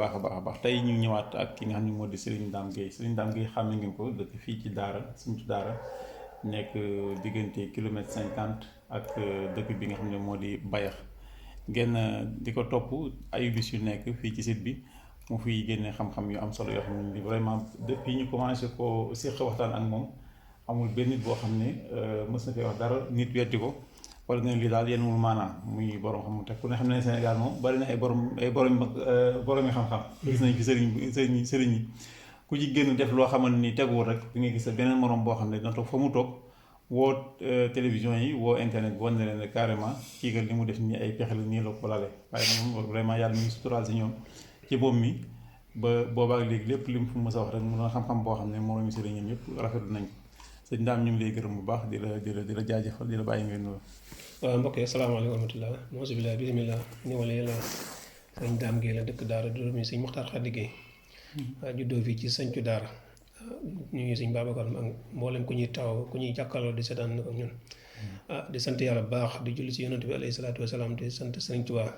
baax a baax a baax tey ñu ñëwaat ak ki nga xam ne moo di Serigne Dame Gueye Serigne Dame Gueye xam ngeen ko dëkk fii ci Daara Sinthiou Daara nekk diggante kilomètre 50 ak dëkk bi nga xam ne moo di Bayax ngeen di ko topp ay bis yu nekk fii ci site bi mu fiy génne xam-xam yu am solo yoo xam ne vraiment depuis ñu commencé ko séq waxtaan ak moom amul benn nit boo xam ne mës na fee wax dara nit weddi ko wala ne lii daal yenn mu maanaam muy borom xam te ku ne xam ne Sénégal moom bari na ay borom yi xam-xam. gis nañ fi sëriñ yi ku ci génn def loo xamante ni teguwul rek di nga gis sa beneen morom boo xam ne dina toog fa mu toog woo télévision yi woo internet bi wan ne leen carrément kii nga li mu def nii ay pexe la nii la ko lale waaye moom vraiment yàlla mi ngi suturaal si ñoom ci boobu mi ba boobaak léegi lépp li mu fu mës a wax rek mu doon xam-xam boo xam ne moroom yi sëriñ ñëpp rafetlu nañ ko sëñ Dame ñu ngi lay gërëm bu baax di la jaajëfal di la bàyyi ngeen nuyoo. waaw mbokk yi asalaamaaleykum wa rahmatulah mosibilaa bisimilah ñëwale yàlla sëñ Dame Gueye la dëkk Daara di doomi sëñ Moxtaar Xaddi Gueye juddoo fii ci Sinthiou Daara ñu ngi sëñ Babacar ak mboolem ku ñuy taw ku ñuy jàkkaarloo di seetaan ak ñun di sant yàlla bu baax di julli ci yonent bi alayhi salaatu wasalaam di sant sëriñ Tuubaa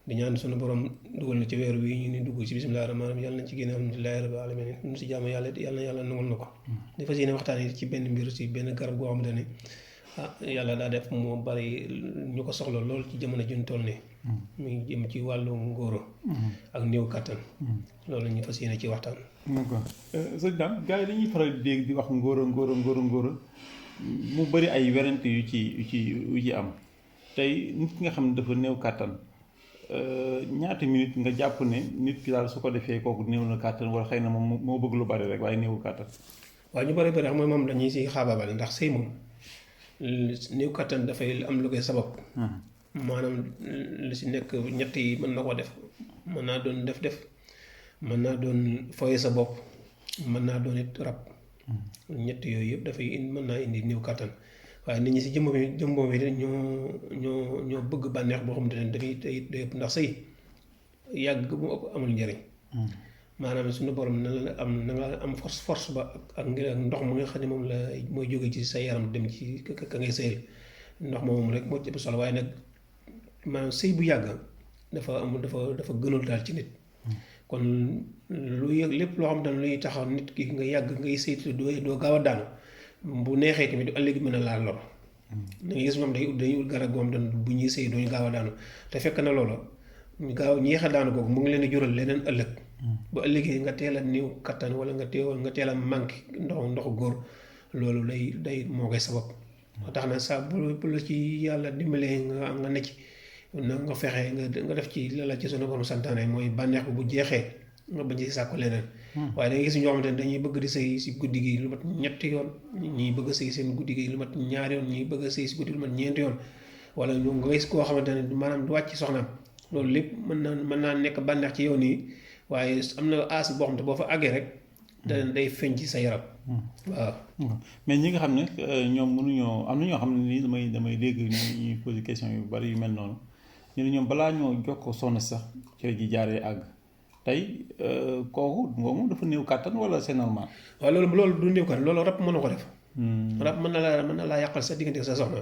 di ñaan suñu borom dugal na ci weer wi ñu ni dugg ci bisimilah rahmaani rahiim yàlla nañ ci génne alhamdulilahi rabbil alamin ñu si jàmm yàlla yàlla nangul na ko di fas yéene waxtaan yi ci benn mbir ci benn garab goo xamante ne yàlla daa def moo bari ñu ko soxla lool ci jamono juñ toll nii mu ngi jëm ci wàllu ngóoro ak néew kàttan loolu ñu fas yéene ci waxtaan d'accord sëñ Dame gars yi dañuy faral di dégg di wax ngóoro mu bëri ay werante yu ci am tey nit ki nga xam ne dafa néew kàttan ñaata minute nga jàpp ne nit ki daal su ko defee kooku néew na kàttan wala xëy na moom moo bëgg lu bari rek waaye néewul kàttan waaw ñu bari xam mooy moom dañuy si xaabaabal ndax sëy moom néew kàttan dafay am lu koy sabab maanaam li si nekk ñett yi mën na ko def mën naa doon def mën naa doon foye sa bopp mën naa doon it rab ñett yooyu yëpp dafay mën naa indi néew kàttan waaye nit ñi si jëmm bi ñoo bëgg bànneex boo xamante ne dafay day ëpp ndax sëy yàgg mu ëpp amul njëriñ maanaam suñu borom na nga am force ba ak ndox mu nga xam ne moom la mooy jóge ci sa yaram dem ci ka ngay sëyal ndox moom rek moo ci ëpp solo waaye nag maanaam sëy bu yàgg dafa gënul daal ci nit kon lépp loo xam ne luy taxaw nit ki nga yàgg ngay sëy doo gaaw a daanu bu neexee tamit ëllëg mën a laa lor da ngay gis ñoom dañuy ut garab goom dan bu ñuy sëy dooñu gaaw a daanu te fekk na loola ñeex a daanu googu mu ngi leen di jural leneen ëllëg ba ëllëgee nga teel a néew kattan wala nga teel a manqué ndoxu góor loolu day moo koy sabab moo tax na saa bu la ci yàlla dimbalee nga ne ci na nga fexe nga def ci la ci sunu borom santaane mooy bànneex bu jeexee nga bañ ci sàkku leneen waaye da ngay gis ñoo xamante ne dañuy bëgg di sëy si guddi gi lu mat ñetti yoon ñii bëgg a sëy seen guddi gi lu mat ñaari yoon ñii bëgg a sëy si guddi lu mat ñeenti yoon wala ñu nga gis koo xamante ne maanaam du wàcc soxnaam loolu lépp mën naa nekk bànneex ci yow nii waaye am na aas boo xam te boo fa àggee rek day feeñ ci sa yaram waaw mais ñi nga xam ne ñoom mënuñoo am na ñoo xam ne nii damay dégg ñuy posé question yu bari yu mel noonu ñu ne ñoom balaa ñoo jokkoo soxna sax ci la ji jaaree àgg tey kooku moom dafa néew kàttan wala c'est normal. waaw loolu du néew kàttan loolu rab mën na ko def. rab mën na laa yàqal sa diggante sa soxna.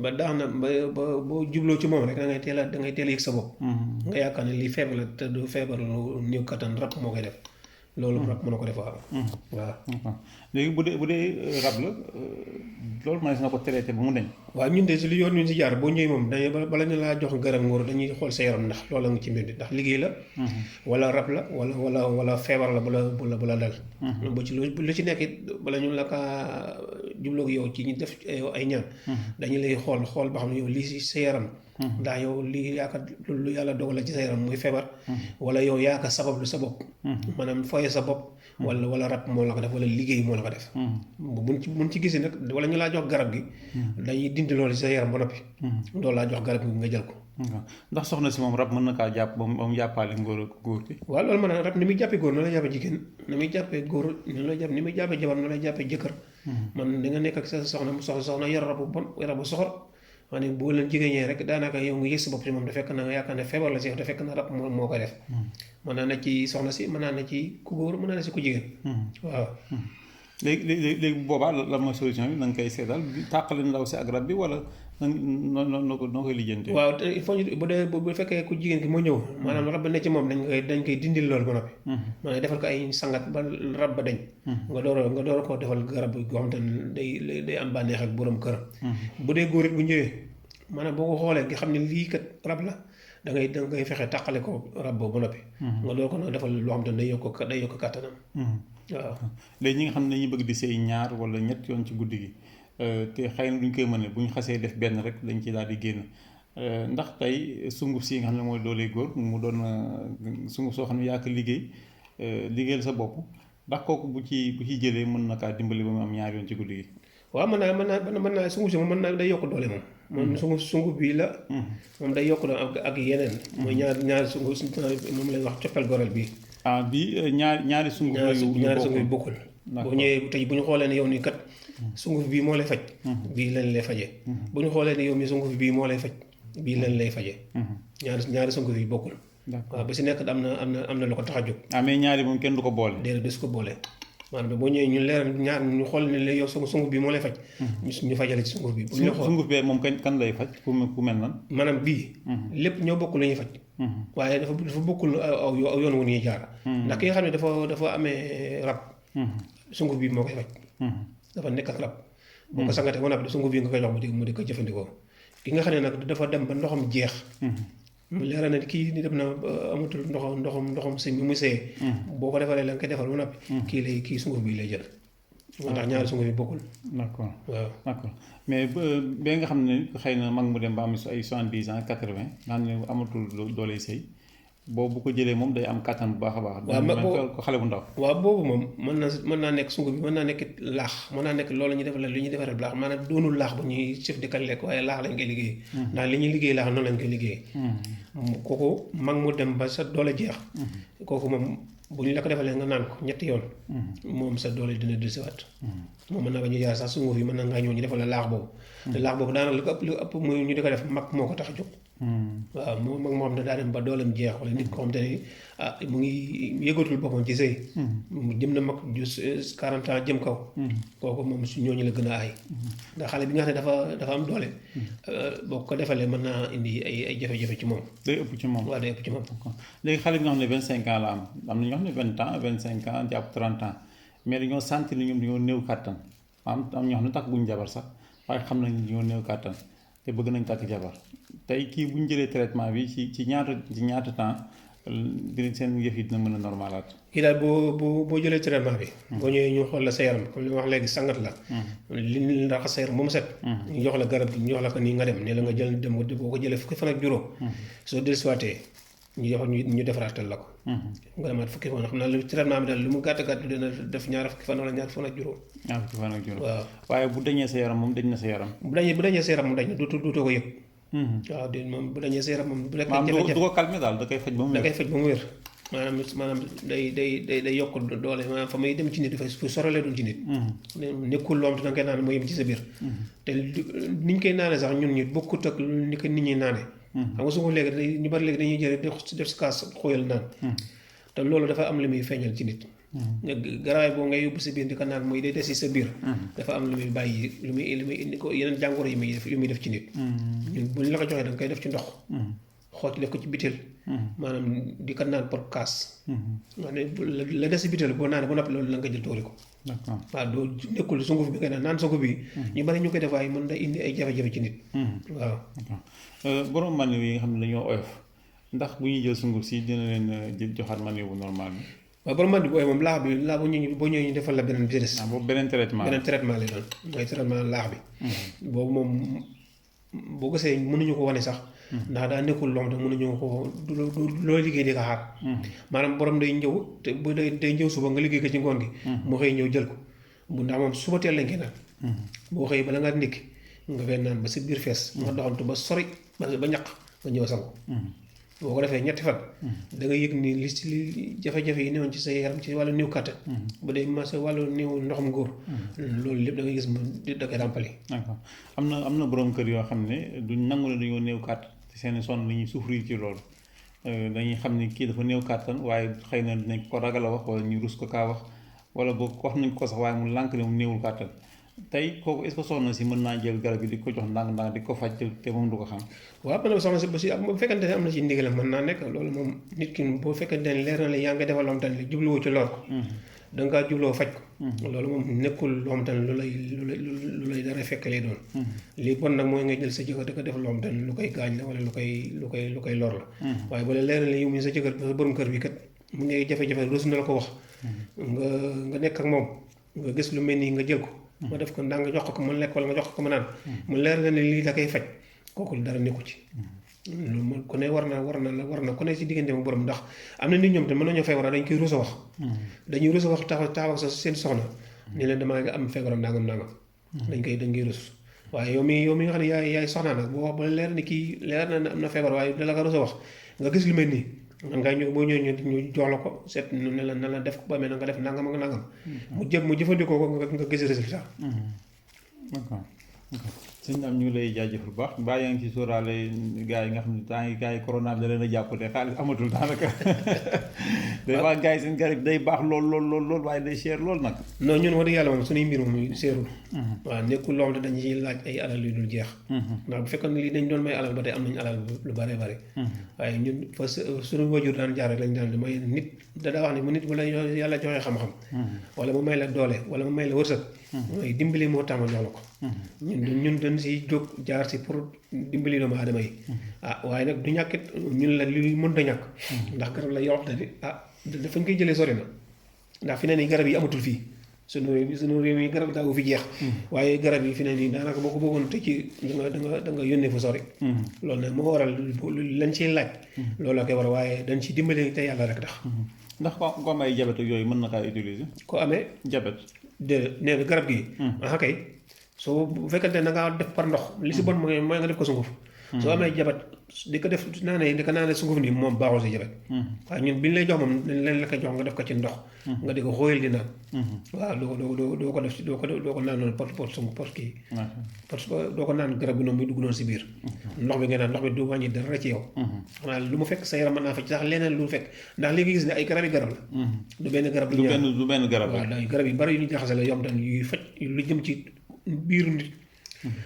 ba daax na ba boo jubloo ci moom rek da ngay teel a yëg sa bopp. nga yaakaar ne lii feebar la te du feebar lu néew kàttan rab moo koy def. loolu rab mën na ko def waaw. waaw léegi bu dee rab la loolu mënees na ko traité ba mu deñ. waaw ñun de si li yoon ñu si jaar boo ñëwee moom dañuy bala ñu laa jox garab ngóor dañuy xool sa yaram ndax loolu la nga ci mbir ndax liggéey la. wala rab la wala feebar la bu la dal. ba ci lu ci nekk bala ñu la kaa jubloo yow ci ñu def ay ñaan. dañu lay xool ba xam ne yow lii si sa yaram. ndax yow lii yaakaar lu yàlla dogal la ci sa yaram muy feebar. wala yow yaakaar sabab lu sa bopp. maanaam foye sa bopp. wala rab moo la ko def wala liggéey moo la ko def. buñ ci gisee nag wala ñu laa jox garab gi. dañuy dindi loolu ci sa yaram ba noppi. loolu laa jox garab gi nga jël ko. ndax soxna si moom rab mën na kaa jàpp ba mu jàppaale góor gi. waaw loolu mën na rab ni muy jàppee góor noonu lay jàppee jigéen ni muy jàppee góor ni muy jàppee jabar noonu lay jàppee jëkkër. man da nga nekk ak sa soxna yor rabu bon rabu soxor. maanaam boo leen jigéen rek daanaka yow nga yëg sa bopp si moom da fekk na nga yaakaar ne feebar la si yow da fekk na rab moo koy def. mën naa ne ci soxna si mën naa ne ci ku góor mën naa ne si ku jigéen. waaw. léegi bu boobaa la mooy solution bi da nga koy seetal tàqale ndaw si ak rab bi wala noo koy lijjantee. waaw te il faut ñu bu fekkee ku jigéen ki moo ñëw maanaam rab ba ne ci moom dañ koy dindil loolu ba noppi. maanaam defal ko ay sangat ba rab ba dañ. nga door a koo defal garab goo xam te ne day am bànneex ak borom kër. bu dee góor it bu ñëwee maanaam boo ko xoolee nga xam ne lii kat rab la da ngay fexe tàqale ko rab boobu ba noppi. nga door ko nag defal loo xam te ne day yokk kàttanam. waaw léegi ñi nga xam ne dañuy bëgg di sëy ñaar wala ñett yoon ci guddi gi te xëy na duñ koy mën bu ñu xasee def benn rek dañ ci daal di génn ndax tey sunguf si nga xam ne mooy doole góor mu doon sunguf soo xam ne yaa ko liggéeyal sa bopp ndax kooku bu ci jëlee mën na kaa dimbali ba mu am ñaar yoon ci guddi gi. waaw mën naa sunguf si moom mën naa day yokk doole moom sunguf bii la moom day yokk doole ak yeneen mooy ñaari sunguf moom lay wax coppel gorel bii bii ñaari sunguf ñaari sunguf yi bokkul boo ñëwee tey bu ñu xoolee ne yow nii kat sunguf bii moo lay faj bii lañ lay fajee bu ñu xoolee ne yow mi sunguf bii moo lay faj bii lañ lay fajee ñaari sunguf yi bokkul waaw bu si nekk am na lu ko tax a jóg mais ñaari moom kenn du ko boole déedéet du su ko boole maanaam boo ñëwee ñu leeral ñaar ñu xool ne la yow sunguf bi moo lay faj ñu fajale ci sunguf bi bu ñu la xool sunguf bee moom kan lay faj ku mel nan maanaam bii lépp ñoo bokk lu ñuy faj waaye dafa bokkul aw yoon wu ñuy jaar ndax ki nga xam ne dafa amee rab sunguf bi moo koy faj dafa nekk ak rab boo ko sangatee ba noppi sunguf bi nga koy jox mu di ko jëfandikoo ki nga xam ne nag dafa dem ba ndoxam jeex mu leeral na kii ni dem na amatul ndoxam sëñ bi mu see boo ko defalee la nga koy defal ba noppi kii sunguf bi lay jël moo tax ñaari sunguf yi bokkul d'accord waaw d'accord mais ba nga xam ne xëy na mag mu dem ba am ay 70 ans 80 nga xam ne amatul doole sëy boobu bu ko jëlee moom day am kattan bu baax a baax. waaw ko xale bu ndaw. waaw boobu moom mën naa nekk sunguf bi mën naa nekk laax mën naa nekk loolu ñu defaree lu ñuy defaree laax maanaam doonul laax bu ñuy chef di kan lekk waaye laax lañ koy liggéey. ndax li ñuy liggéey laax noonu lañ koy liggéey. kooku mag mu dem ba sa doole jeex. kooku moom bu ñu la ko defalee nga naan ko ñetti yoon. moom sa doole dina dellusiwaat. moom mën naa ba ñu jaar sax sunguf yi mën na ngaa ñëw ñu defal la laax boobu. te laax boobu daanaka lu ëpp muy ñu di ko def mag moo ko tax a jóg. waaw moom mag moo xam ne daa dem ba dooleem jeex wala nit ko xam te ne mu ngi yëgatul boppam ci sëy jëm na mag ju 40 ans jëm kaw kooku moom su ñooñu la gën a aay ndax xale bi nga xam ne dafa am doole boo ko defalee mën naa indi ay jafe-jafe ci moom day ëpp ci moom waaw day ëpp ci moom léegi xale bi nga xam ne 25 ans la am na ñoo xam ne 20 ans 25 ans jàpp 30 ans mais dañoo sentir ni ñoom dañoo néew kàttan am ñoo xam ne takk buñu jabar sax waaye xam nañ dañoo néew kàttan te bëgg nañ takk jabar tey kii bu ñu jëlee traitement bi ci ñaata temps dina seen yëf yi dina mën a normalaat. kii daal boo jëlee traitement bi. boo ñëwee ñu xool la sa yaram comme li ma wax léegi sangat la. li ñu raxas sa yaram ba mu set. ñu jox la garab bi ñu jox la ko nii nga dem ne la nga jël dem boo ko jëlee fukki fan ak juróom. soo dellusiwaatee ñu defaraatal la ko. nga demaat fukki fan xam naa lu traitement bi daal lu mu gàtt dina def ñaar fukki fan wala ñaar fan ak juróom. ñaar fukki fan ak juróom. waaw waaye bu dañee sa yaram moom dañ na sa yaram. bu dañee sa yaram moom dañ na dootoo ko yëg. waaw de moom bu dañee sa yaram moom. bu nekkee jafe-jafe du ko calmer daal da koy faj ba mu wér. da koy faj ba mu wér maanaam day yokk doole maanaam fa may dem ci nit dafay fu sorale dul ci nit. nekkul loo xam te da nga koy naan moo yem ci sa biir. te niñ koy naane sax ñun ñi bokkut ak ni ko nit ñi naane. xam nga su ko léegi ñu bari léegi dañuy jël def si kaas xóoyal naan. te loolu dafa am li muy feeñal ci nit. garawaay boobu ngay yóbbu si biir di ko naan mooy day des si sa biir. dafa am lu muy bàyyi lu muy indi ko yeneen jàngoro yi muy def ci nit. ñun bu ñu la ko joxee da nga koy def ci ndox. xooti def ko ci bitel. maanaam di ko naan pour kaas. maanaam la des si bitel boo naanee ba noppi loolu la nga jël tóori ko. waaw doo nekkul sunguf bi nga naan sunguf bi. ñu bari ñu koy def waaye mën na indi ay jafe-jafe ci nit. waaw. borom man yi nga xam ne dañoo oyof ndax bu ñuy jël sunguf si dina leen joxaat man bu normal bi. waaw borom man bi booy moom laax bi laax boo ñëwee ñu defal la beneen bi des. boobu beneen traitement lay doon mooy traitement laax bi. boobu moom boo gisee mënuñu ko wane sax. ndax daa nekkul loo xam te mënuñu ko loo liggéey di ko xaar. maanaam borom day ñëw te bu day ñëw suba nga liggéey ko ci ngoon gi. mu xëy ñëw jël ko bu ndax moom suba teel lañ koy naan. boo xëy bala ngaa ndékki nga koy naan ba si biir fees. nga doxantu ba sori ba ñaq nga ñëw sangu. boo ko defee ñetti fan. da nga yëg ni li jafe-jafe yi newoon ci sa yaram ci wàllu néew kàttan. bu dee sa wàllu néew ndoxam góor. loolu lépp da ngay gis da koy ràmpali. d'accord am na borom kër yoo xam ne duñ nangu ne dañoo néew kàttan te seen sonn la ñuy souffrir ci loolu dañuy xam ne kii dafa néew kàttan waaye xëy na dinañ ko ragal a wax wala ñu rus ko kaa wax wala boog wax nañ ko sax waaye mu lànk ne mu néewul kàttan tey kooku est-ce que soxna si mën naa jël garab yi di ko jox ndànk-ndànk di ko faj te moom du ko xam. waaw man soxna si aussi bu fekkante ne am na ci ndigalam mën naa nekk loolu moom nit ki boo fekkante ne leer na la yaa ngi defal loo xam te ne jubluwoo ci lor ko. da nga kaa jubloo faj ko. loolu moom nekkul loo xam te ne lu lay dara fekk lay doon. lii bon nag mooy nga jël sa jëkkër di ko def loo xam te ne lu koy gaañ la wala lu koy lor la. waaye bu la leer na la yow mi sa jëkkër sa borom kër bi kat mu ngi jafe-jafe rus na la ko wax. nga nekk ak moom nga gis lu mel nii nga jël ko. ma def ko ndax nga jox ko mu lekk wala nga jox ko mu naan. mu leer na ne lii da koy faj kooku dara nekku ci. loolu moom ku ne war na ku ne si diggante mu borom ndax am na nit ñoom te mën nañoo feebar dañ koy rus a wax. dañuy rus a wax taxaw sa seen soxna. ni leen damaa am feebaram nangam. dañ koy rus waaye yow mi nga xam ne yaay soxna nag boo wax ba leer ni kii leer na ne am na feebar waaye dala ko rus a wax nga gis lu mel nii. man ngaa ñëw boo ñëwee ñu jox la ko seet ne la def ko ba mel na nga def nangam ak nangam. mu jëfandikoo ko nga gis résultat. d'accord sëñ am ñu lay jaajëfal bu baax mbaa yaa ngi ci sóoraale gars yi nga xam ne temps yi gars yi corona bi da leen a jàpp te xaalis amatul daanaka. des fois gars yi seen garab day baax lool waaye day cher lool nag. non ñun wax dëgg yàlla moom suñuy mbir moom seerul. waaw nekkul loo xam ne dañu ciy laaj ay alal yu dul jeex. ndax bu fekkoon lii dañ doon may alal ba tey am nañu alal lu bare bare. waaye ñun fa suñu wajur daan jaar rek lañ daan mooy nit da daa wax ne mu nit bu la yàlla joxee xam-xam. wala mu may la doole wala mu may la wërsëg. mooy dimbali moo tax ma jox la ko. ñun dañ si jóg jaar si pour dimbali doomu aadama yi. waaye nag du ñàkkit ñun la li mënta ñàkk. ndax garab la yoo xam ne dafa ñu koy jëlee sori na ndax fi ne nii garab yi amatul fii sunu réew mi garab daawu fi jeex. waaye garab yi fi ne nii daanaka boo ko bëggoon te ci da nga yónnee fu sori. loolu nag moo waral lañ ciy laaj. loolu la koy war waaye dañ ci dimbali te yàlla rek tax. ndax ko am ay jabet ak yooyu mën na kaa utiliser. ko amee jabet. nee na garab gi. kay soo bu fekkante ne da ngaa def par ndox li si bon mooy nga def ko sunguf. soo amee jabat di ko def di ko naanee sunguf nii moom baaxul si jabat. waaye ñun bi ñu lay jox moom leen la ko jox nga def ko ci ndox. nga di ko xóoyal di naan. waaw doo ko def doo ko naan noonu pot kii. parce que doo ko naan garab gi noonu muy dugg noonu si biir. ndox bi nga naan ndox bi du wàññi dara ci yow. xanaa lu mu fekk sa yaram mën naa fekk sax leneen lu fekk ndax léegi gis ne ay garab la. du benn garab du benn garab la. waaw garab yi bari yu ñu jaxase la yom tan yuy faj lu jëm ci biiru nit.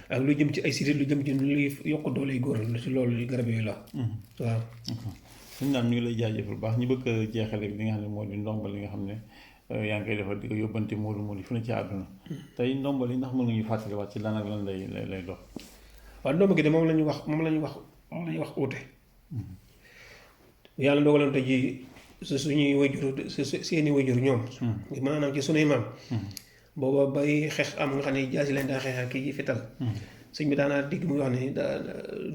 ak lu jëm ci ay sidit lu jëm ci luy yokk doole yu góor lu ci loolu garab yooyu la. waaw. suñu naan ñu ngi lay jaajëfal bu baax ñu bëgg a jeexale li nga xam ne moo di ndombal li nga xam ne yaa ngi koy defal di ko yóbbante Modou fu ne ci àdduna. tey ndombal yi ndax mën nga ñu fàttaliwaat ci lan ak lan lay dox. waaw ndomb gi de moom la ñu wax uute. yàlla ndogaloon tey jii suñuy wayjur seeni wayjur ñoom. maanaam ci sunuy maam. booba bay xeex am nga xam ne jaasi leen daa xeex ak kii fital sëñ bi daanaa digg muy wax ne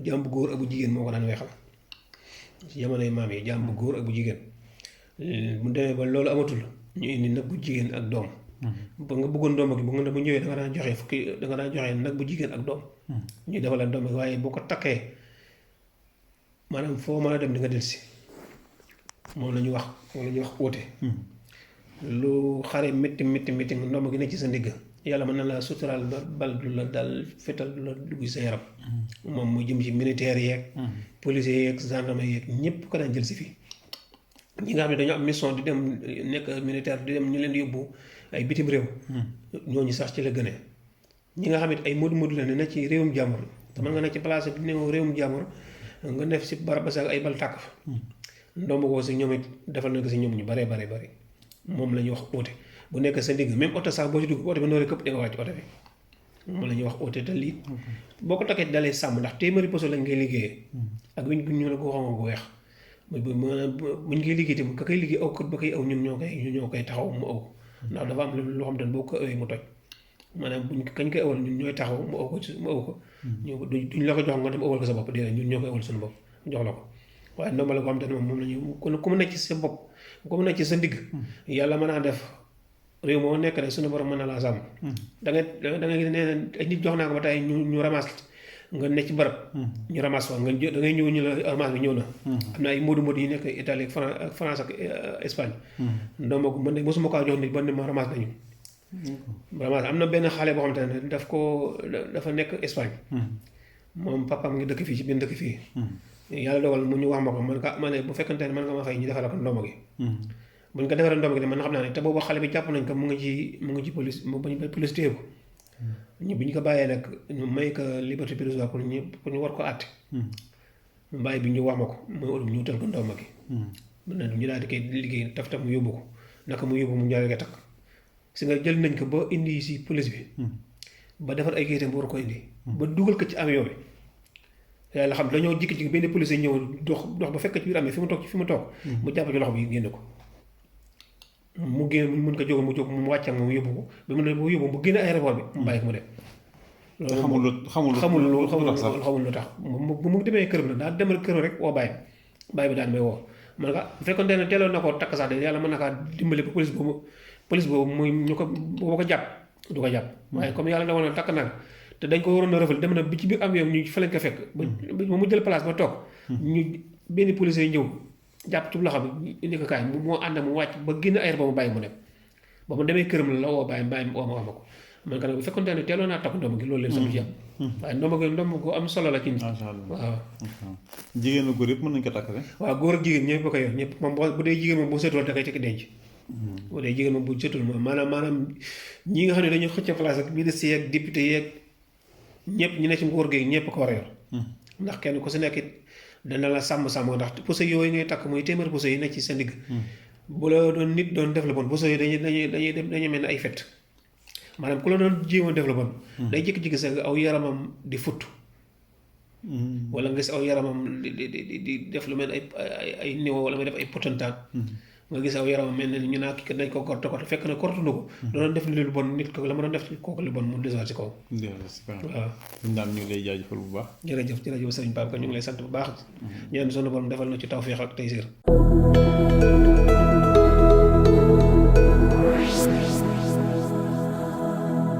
jaam bu góor ak bu jigéen moo ko daan weexal ci jamonoy maam yi jaam bu góor ak bu jigéen mu demee ba loolu amatul ñu indi nag bu jigéen ak doom ba nga bëggoon doom ak bu nga bu ñëwee da nga daan joxe nag bu jigéen ak doom ñu defal la doom waaye boo ko takkee maanaam foo mën a dem di nga delsi moom la ñu wax óote lu xare métti ndomb gi ne ci sa ndigg yàlla mën na la suturaal ba bal du la dal fetal du la dugg sa yaram moom mu jëm ci militaire yeeg policiers yeeg gendarme yeeg ñëpp ko daan jël si fii ñi nga xam ne dañoo am mission di dem nekk militaire di dem ñu leen di yóbbu ay bitim réew ñooñu sax ci la gënee ñi nga xam ne ay moodu la ne ci réewum jàmbur te mën nga nekk ci place bi ne réewum jàmbur nga def si barab ba sax ay bal tàkk fa ndomb ko si ñoom it defal na ko si ñoom ñu bare moom la ñuy wax oote bu nekk sa ndigg même oto sax boo ci dugg oto bi noonu këpp di nga wàcc oto bi moom la ñuy wax oote te lii boo ko takkee dalee sàmm ndax téeméeri poso lañ koy liggéeyee ak weñ gu ñuul ko xonq gu weex buñ koy liggéey tamit ka koy liggéey aw kët ba koy aw ñun ñoo koy taxaw mu aw ndax dafa am loo xam te ne boo ko awee mu toj maanaam kañ koy awal ñun ñooy taxaw mu aw ko duñ la ko jox nga dem awal ko sa bopp déedéet ñun ñoo koy awal suñu bopp jox la ko waaye ndombal ko xam te ne moom la ñu ku mu nekk ci sa bopp ku mu nekk ci sa ndigg yàlla mën naa def réew moo nekk rek suñu borom mën na laa sàmm da nga gis nee ay nit jox naa ko ba tey ñu ramas nga nekk ci barab ñu ramas fa da ngay ñëw ñu la ramas bi ñëw na am na ay moodu yi nekk Italie ak France ak Espagne ndomba ko man de mosuma kaa jox nit ba ne ma ramas nañu ramas am na benn xale boo xam te ne dafa nekk Espagne moom papaam ngi dëkk fii ci benn dëkk fii yàlla dogal mu ñu wax ma ko man ne bu fekkante ne man nga ma fay ñu defal ko ndomba gi buñ ko defaree ndomb gi de man xam naa ne te boobu xale bi jàpp nañ ko mu ngi ci police mu bañ police téye ko ñu bi ñu ko bàyyee nag ñu may ko liberté provisoire pour ñu war ko àtte mu bàyyi bi ñu wax ma ko mooy olu ñu wutal ko ndomb gi ñu daal di koy liggéey taf mu yóbbu ko naka mu yóbbu mu ñaari nga takk si nga jël nañ ko ba indi si police bi ba defar ay kayitam ba war ko indi ba dugal ko ci avion bi yàlla xam dañoo jikki-jikki benn police ñëw dox ba fekk ci biir amee fi mu toog mu jàpp ci loxo bi génn ko mu génn mun ko jóg mu jóg mu wàcc ak moom yóbbu ko ba mu ne bu yóbbu mu génn aéroport bi mu bàyyi ko mu dem loolu xamul lu tax bu mu demee këram nag daal demal këram rek woo bàyyi bi daan may woo man nga bu fekkoon ne teeloon na ko takk sax de yàlla mën na kaa dimbali ba police boobu muy ñu ko boo ko jàpp du ko jàpp waaye comme yàlla dogal na takk na te dañ ko waroon a rëfal dem na bi ci biir avion ñu fa lañ ko fekk ba mu jël place ba toog ñu benn policier ñëw jàpp ci loxo bi indi ko kaay moo ànd mu wàcc ba génn air ba mu bàyyi mu dem ba mu demee këram la woo bàyyi oo ma wax ma ko man ka nag bu fekkoon ne teeloon naa takk ndomb gi loolu leen sama ci am waaye ndomb ko am solo la ci nit waaw jigéen ak góor yëpp mën nañu ko takk rek waaw góor ak jigéen ñëpp ko yor ñëpp moom bu dee jigéen moom bu seetul da koy tekki denc bu dee jigéen moom bu seetul moom maanaam ñi nga xam ne dañu xëcc place ak ministre yeeg député yeeg ñëpp ñu ne ci nguur gi ñëpp ko war a yor ndax kenn ku si nekk it dana la sàmm ndax puso yooyu ngay takk muy téeméer puso yi nekk ci sa ndigg bu la doon nit doon def la bon puso yi dañuy mel ne ay fett maanaam ku la doon jéem a def la bon day jékki-jékki sa aw yaramam di futt wala nga gis aw yaramam di def lu mel ay néew wala nga def ay potentat nga gis aw yaramam mel ne ñu naa kii dañ ko korte fekk na korte na ko doon def lu bon nit ko la ma doon def kooku lu bon mu desaat si kaw waaw ñu daal ñu ngi lay jaajëfal bu baax jërëjëf sëriñ Pape ñu ngi lay sant bu baax ñaan sunu borom defal na ci tawfeex ak taysiir